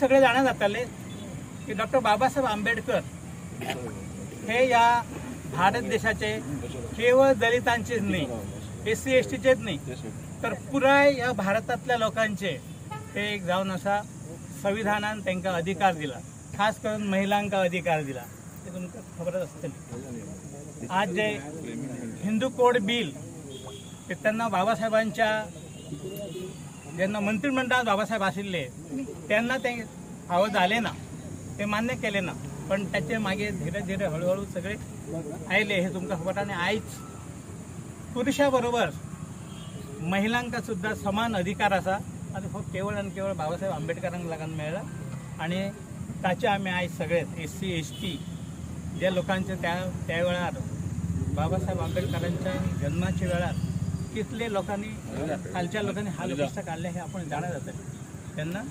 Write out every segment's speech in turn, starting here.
सगळे जाणा जाताले की डॉक्टर बाबासाहेब आंबेडकर हे या भारत देशाचे केवळ दलितांचेच न्ही, एस सी एस टीचेच न्ही, तर पुराय ह्या भारतातल्या लोकांचे ते एक जावन आसा. संविधानान तांकां अधिकार दिला, खास करून महिलांका अधिकार दिला, ते तुमकां खबरच आसतली. आज जे हिंदू कोड बिल ते तेन्ना बाबासाहेबांच्या जेन्ना मंत्रिमंडळात बाबासाहेब आशिल्ले तेन्ना ते फावो जालें ना, ते मान्य केलें ना, पण त्याचे मागीर धीरे धीरे हळूहळू सगळे आयले हे तुमकां खबर. आनी आयज पुरुषा बरोबर महिलांका सुद्दां समान अधिकार आसा आनी हो केवळ आनी केवळ बाबासाहेब आंबेडकरांक लागून मेळ्ळा. आनी ताचे आमी आयज सगळेच एस सी एस टी जे लोकांचे त्या त्या वेळार बाबासाहेब आंबेडकरांच्या जन्माच्या वेळार कितले लोकांनी खालच्या लोकांनी हाल कश्ट काडले हे आपण जाणा जातले. तेन्ना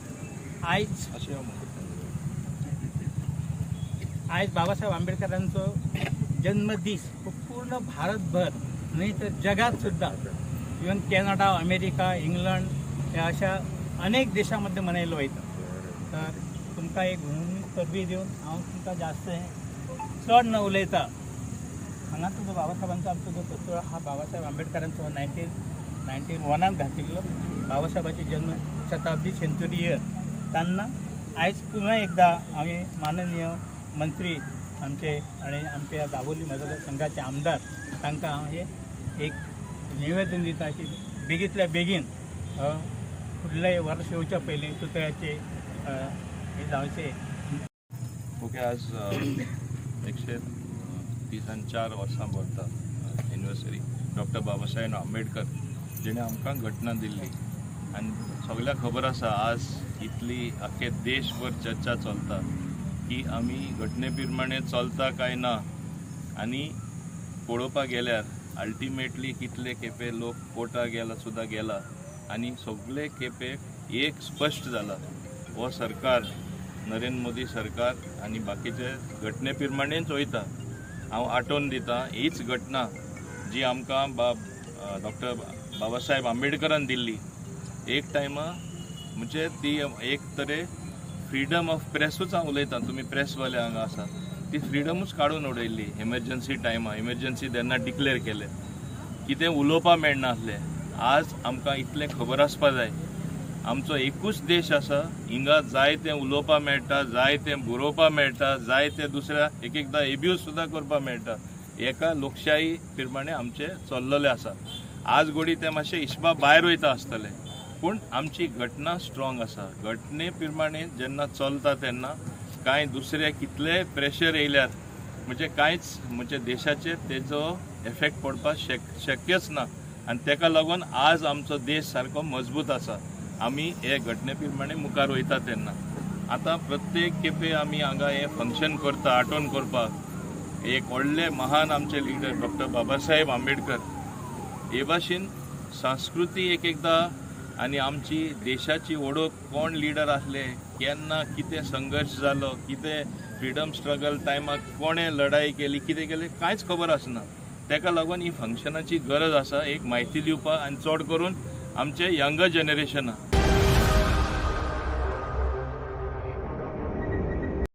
आयज आयज बाबासाहेब आंबेडकरांचो जन्मदीस हो पूर्ण भारतभर न्हय तर जगात सुद्धा, इवन कॅनडा, अमेरिका, इंग्लंड ह्या अशा अनेक देशामध्ये मनयलो वयता. तर तुमकां एक म्हणून परबी दिवन हांव तुमकां जास्त चड न उलयता हांगा तुजो बाबासाहेबांचो आमचो जो पुतळो हा बाबासाहेब आंबेडकरांचो 1991 घातिल्लो बाबासाहेबाची जन्म शताब्दी सेंचुरी इयर तेन्ना आयज पुन्हा एकदा आमी माननीय मंत्री आमचे आनी आमच्या दाबोली मतदारसंघाचे आमदार तांकां हांव हे एक निवेदन दिता की बेगींतल्या बेगीन फुडलें वर्स येवच्या पयलीं पुतळ्याचे हे जावचे. ओके, आज 134 वर्सां भरता एनिवर्सरी डॉक्टर बाबासाहेब आंबेडकर, जेणे आमकां घटना दिल्ली. आनी सगळ्यांक खबर आसा, आज इतली आख्खे देशभर चर्चा चलता की आमी घटने प्रमाणे चलता काय ना. आनी पळोवपाक गेल्यार अल्टिमेटली कितले खेपे लोक कोर्टा गेला सुद्दां गेला आनी सगळे खेपे एक स्पश्ट जाला, हो सरकार नरेंद्र मोदी सरकार आनी बाकीचे घटने प्रमाणेच वयता. हांव आठवण दिता, हीच घटना जी आमकां बाब डॉक्टर बाबासाहेब आंबेडकरान दिल्ली, एक टायमा म्हणजे ती एक तरे फ्रिडम ऑफ प्रेसूच हांव उलयतां, तुमी प्रेसवाले हांगा आसा, ती फ्रिडमूच काडून उडयल्ली एमर्जन्सी टायमा. एमर्जन्सी तेन्ना डिक्लेर केले, कितें उलोवपा मेळनासलें. आज आमकां इतलें खबर आसपा जाय, आमचो एकूच देश आसा, हिंगा जाय तें उलोवपा मेळटा, जाय तें बरोवपा मेळटा, जाय तें दुसऱ्या एक एकदां एब्यूज सुद्दां करपा मेळटा. एका लोकशाही प्रमाणे आमचें चल्लेलें आसा. आज घोडी तें मातशें हिशबा भायर वयता आसतलें, पूण आमची घटना स्ट्रॉंग आसा. घटने प्रमाणे जेन्ना चलता तेन्ना कांय दुसरे कितले प्रेशर येयल्यार म्हणजे कांयच म्हणजे देशाचेर तेजो एफेक्ट पडपाक शक्यच ना. आनी तेका लागून आज आमचो देश सारको मजबूत आसा. आमी हे घटने प्रमाणे मुखार वयता तेन्ना आतां प्रत्येक खेपे आमी हांगा हें फंक्शन करता आठवण करपाक एक व्हडले महान आमचे लिडर डॉक्टर बाबासाहेब आंबेडकर. हे भाशेन संस्कृती एक एकदां आनी आमची देशाची वळख, कोण लिडर आसले, केन्ना कितें संघर्श जालो, कितें फ्रिडम स्ट्रगल टायमाक कोणें लढाई केली, कितें केलें, कांयच खबर आसना. तेका लागून ही फंक्शनाची गरज आसा, एक म्हायती दिवपाक आनी चड करून आमचे यंगर जनरेशनाक.